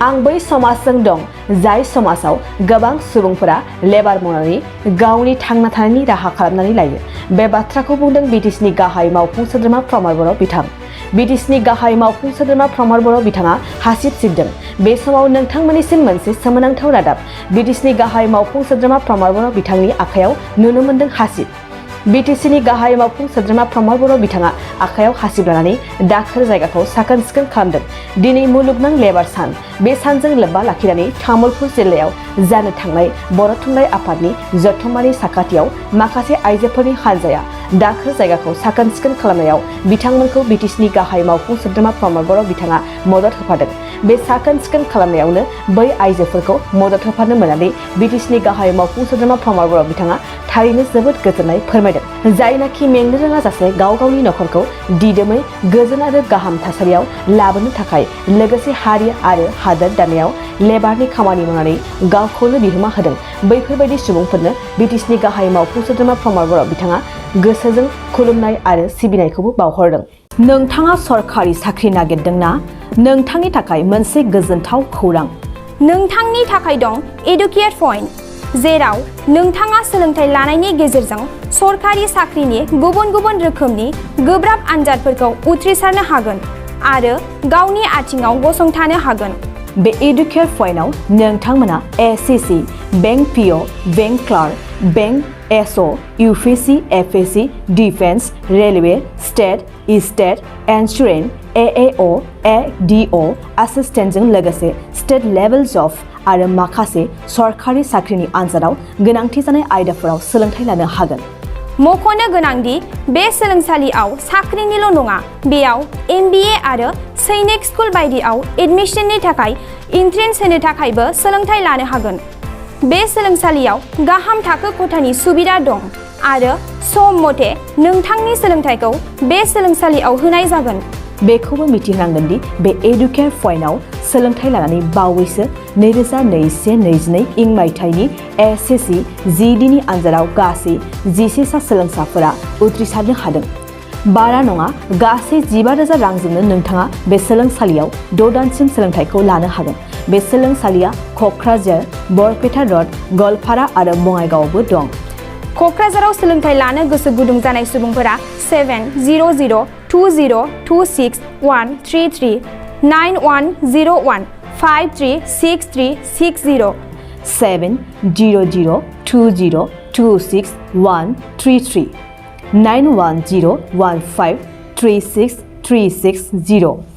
आं बै समाजजों दं जाय समाजाव गोबां सुबुंफोरा लेबार मावनानै गावनि थांना थानायनि राहा खालामनानै लायो। बे बाथ्राखौ बुंदों बिटिसिनि गाहाय मावफुं सोद्रोमा प्रमद बर' बिथां। बिटिसिनि गाहाय मावफुं सोद्रोमा प्रमद बर' बिथाङा हासिब सिबदों। बे समाव नोंथांमोननिसिम मोनसे सोमोनांथाव रादाब। बिटिसिनि गाहाय मावफुं सोद्रोमा प्रमद बर' बिथांनि आखायाव नुनो मोन्दों हासिब। बिटिसिनि गाहाय मावफुं सोद्रोमा प्रमद बर' बिथाङा आखायाव हासिब लानानै दाखोर जायगाखौ साखोन सिखोन खालामदों। दिनै मुलुगनां लेबार सान। बे सानजों लोब्बा लाखिनानै तामुलपुर जिल्लायाव जानो थांनाय बर' थुनलाइ आफादनि जथुम्मानि साखाथियाव माखासे आइजोफोरनि हानजाया दाखोर जायगाखौ साखोन सिखोन खालामनायाव बिथांमोनखौ बिटिसिनि गाहाय मावफुं सोद्रोमा प्रमद बर' बिथाङा मदद होफादों। बे साखोन सिखोन खालामनायावनो बै आइजोफोरखौ मदद होफानो मोननानै बिटिसिनि गाहाय मावफुं सोद्रोमा प्रमद बर' बिथाङा थारैनो जोबोद गोजोननाय फोरमायदों। जायनाखि मेंनो रोङा जासे गाव गावनि नखरखौ दिदोमै गोजोन आरो गाहाम थासारियाव लाबोनो थाखाय लोगोसे हारि आरो हादोर दानायाव लेबारनि खामानि मावनानै गावखौनो बिहोमा होदों। बैफोरबायदि सुबुंफोरनो बिटिसिनि गाहाय मावफुं सोद्रोमा प्रमद बर' बिथाङा गोसोजों खुलुमनाय आरो सिबिनायखौबो बावहरदों। नोंथाङा सरखारि साख्रि नागिरदोंना? नोंथांनि थाखाय मोनसे गोजोनथाव खौरां। नोंथांनि थाखाय दं एडुकेट पइन्ट, जेराव नोंथाङा सोलोंथाइ लानायनि गेजेरजों सरखारि साख्रिनि गुबुन गुबुन रोखोमनि गोब्राब आनजादफोरखौ उथ्रिसारनो हागोन आरो गावनि आथिङाव गसंथानो हागोन। बे एडुकेट पइन्टआव नोंथांमोना SSC, bank PO, bank clerk, bank SO, UPSC, FSC, defence, railway, state insurance, AAO, ADO एसिस्टेन्टजों लोगोसे स्टेट लेभेल जब आरो माखासे सरखारि साख्रिनि आनजादाव गोनांथि जानाय आयदाफोराव सोलोंथाइ लानो हागोन। मख'नो गोनांदि बे सोलोंसालियाव साख्रिनिल' नङा, बेयाव MBA आरो सैनिक स्कुल बायदियाव एडमिशननि थाखाय एन्ट्रेन्स होनो थाखायबो सोलोंथाइ लानो हागोन। बे सोलोंसालियाव गाहाम थाखो खथानि सुबिदा दं आरो सम मथे नोंथांनि सोलोंथाइखौ बे सोलोंसालियाव होनाय जागोन। बेखौबो मिथिनांगोन दि बे एडुकेट पइन्टआव सोलोंथाइ लानानै बावैसो 2021-22 इं मायथाइनि एसएससि जिडिनि आनजादाव गासै 11 सा सोलोंसाफोरा उथ्रिसारनो हादों। बारा नङा, गासै 15,000 रांजोंनो नोंथाङा बे सोलोंसालियाव 6 दानसिम सोलोंथाइखौ लानो हागोन। बे सोलोंसालिया क'क्राझार, बरपेटा र'ड, गवालपारा आरो बङाइगावआवबो दं। क'क्राझाराव सोलोंथाइ लानो गोसो गुदुं जानाय सुबुंफोरा 70020261333 9101536360 70020261333 9101536360